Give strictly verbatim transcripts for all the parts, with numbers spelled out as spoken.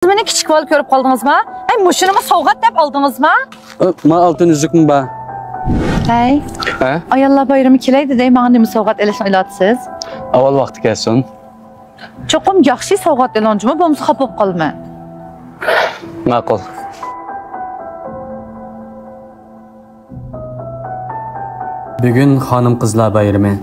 سىز مېنى كىچىك بالا كۆرۈپ قالدىڭىزما؟ ئەي، مۇشۇنىمۇ سوۋغات دەپ ئالدىڭىزما؟ ئە، ما ئالتۇن ئۈزۈكمۇ بار. ھەي، ھە؟ ئاياللار بايرىمى كېلەي دېدى، ماڭا نېمە سوۋغات ئېلىشنى ئويلاۋاتىسىز؟ ئاۋۋال ۋاقتى كەلسۇن. چوقۇم ياخشى سوۋغات ئېلىڭ جۇمۇ، بولمىسا خاپا بولۇپ قالىمەن. ماقۇل. بۈگۈن خانىم-قىزلار بايرىمى.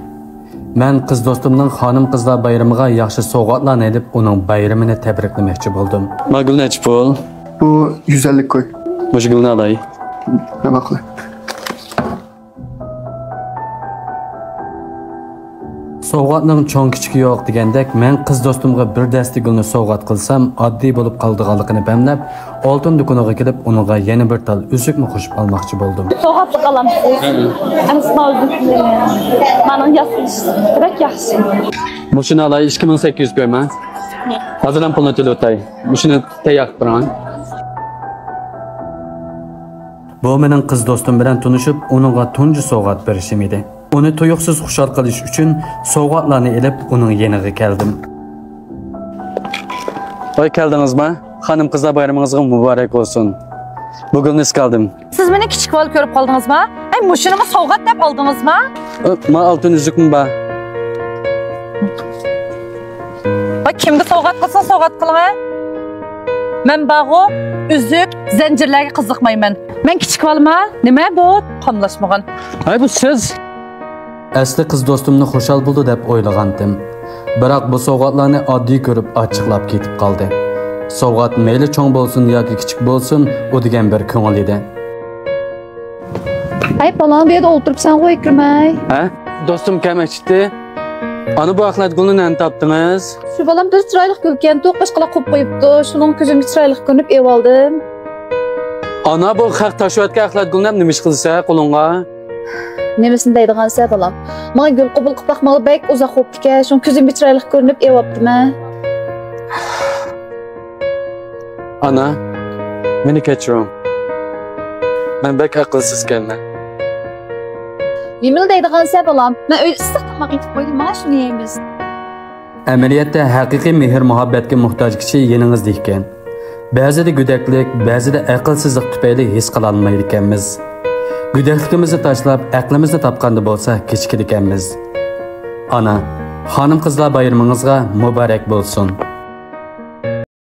مەن قىز دوستۇمنىڭ خانىم-قىزلار بايرىمىغا ياخشى سوۋغاتلارنى ئېلىپ، ئۇنىڭ بايرىمىنى تەبرىكلىمەكچى بولدۇم. ما گۈل نەچچە پۇل؟ بۇ يۈز ئەللىك كوي. مۇشۇ گۈلنى ئالاي. ھە، ماقۇل. سوۋغاتنىڭ چوڭ-كىچىكى يوق دېگەندەك، مەن قىز دوستۇمغا بىر دەستە گۈلنى سوۋغات قىلسام، ئاددىي بولۇپ قالىدىغانلىقىنى پەملەپ، ئالتۇن دۇكىنىغا كېلىپ، ئۇنىڭغا يەنە بىر تال ئۈزۈكمۇ قوشۇپ ئالماقچى بولدۇم. سوۋغاتلىق ئالامسىز؟ ھە. ئەمىسە ماۋۇ ئۈزۈكنى مانا ياسىلىش بەك ياخشى. مۇشۇنى ئالاي، ئىككى مىڭ سەككىز يۈز كوي ما. ھازىرلا پۇلنى تۆلىۋېتەي. مۇشۇنى تەييار قىلىپ بېرىڭ. بۇ مېنىڭ قىز دوستۇم بىلەن تونۇشۇپ، ئۇنىڭغا تۇنجى سوۋغات بېرىشىم ئىدى. ئۇنى تۇيۇقسىز خۇشال قىلىش ئۈچۈن سوۋغاتلارنى ئېلىپ، ئۇنىڭ يېنىغا كەلدىم. ۋاي، كەلدىڭىزما؟ خانىم-قىزلار بايرىمىڭىزغا مۇبارەك بولسۇن. بۇ گۈلنى سىزگە ئالدىم. سىز مېنى كىچىك بالا كۆرۈپ قالدىڭىزما؟ ئەي، مۇشۇنىمۇ سوۋغات دەپ ئالدىڭىزما؟ ئە، ما ئالتۇن ئۈزۈكمۇ بار. ۋاي، كىمگە سوۋغات قىلسىڭىز سوۋغات قىلىڭ، ھە؟ مەن بارغۇ، ئۈزۈك، زەنجىرلەرگە قىزىقمايمەن. مەن كىچىك بالىما، نېمە بۇ؟ قاملاشمىغان. ھەي، بۇ سىز. ئەسلى قىز دوستۇمنى خۇشال بولدى دەپ ئويلىغانتىم. بىراق بۇ سوۋغاتلارنى ئاددىي كۆرۈپ ئاچچىقلاپ كېتىپ قالدى. سوۋغات مەيلى چوڭ بولسۇن ياكى كىچىك بولسۇن، ئۇ دېگەن بىر كۆڭۈل ئىدى. ھەي، بالام، بۇ يەردە ئولتۇرۇپسەنغۇ، ئەكرىمەي. ھە؟ دوستۇم كەلمەكچىدى. ئانا، بۇ ئەخلەت گۈلنى نەدىن تاپتىڭىز؟ شۇ بالام، بىر چىرايلىق گۈلكەنتۇ، قاچقىلاپ قويۇپ قويۇپتۇ. شۇنىڭ كۆزۈمگە چىرايلىق كۆرۈنۈپ ئېلىۋالدىم. ئانا، بۇ خەق تاشلىۋەتكەن ئەخلەت گۈلنى نېمە ئىش قىلىسەن قولۇڭغا؟ نېمىسىنى دەيدىغانسەن، بالام؟ ماڭا گۈل قوبۇل قىلىپ باقمىغىلى بەك ئۇزاق بوپتىكەن، شۇڭا كۆزۈمگە چىرايلىق كۆرۈنۈپ ئېلىۋاپتىمەن. ئانا، مېنى كەچۈرۈڭ. مەن بەك ئەقىلسىزكەنمەن. نېمىلا دەيدىغانسەن، بالام؟ مەن ئۆيدە ئىسسىق تاماق ئېتىپ قويدۇم، مانا شۇنى يەيمىز. ئەمەلىيەتتە، ھەقىقىي مېھىر-مۇھەببەتكە موھتاج كىشى يېنىڭىزدا ئىكەن. بەزىدە گۆدەكلىك، بەزىدە ئەقىلسىزلىق تۈپەيلى ھېس قىلالمايدىكەنمىز. گۆدەكلىكىمىزنى تاشلاپ، ئەقلىمىزنى تاپقاندا بولسا كېچىكىدىكەنمىز. ئانا، خانىم-قىزلار بايرىمىڭىزغا مۇبارەك بولسۇن!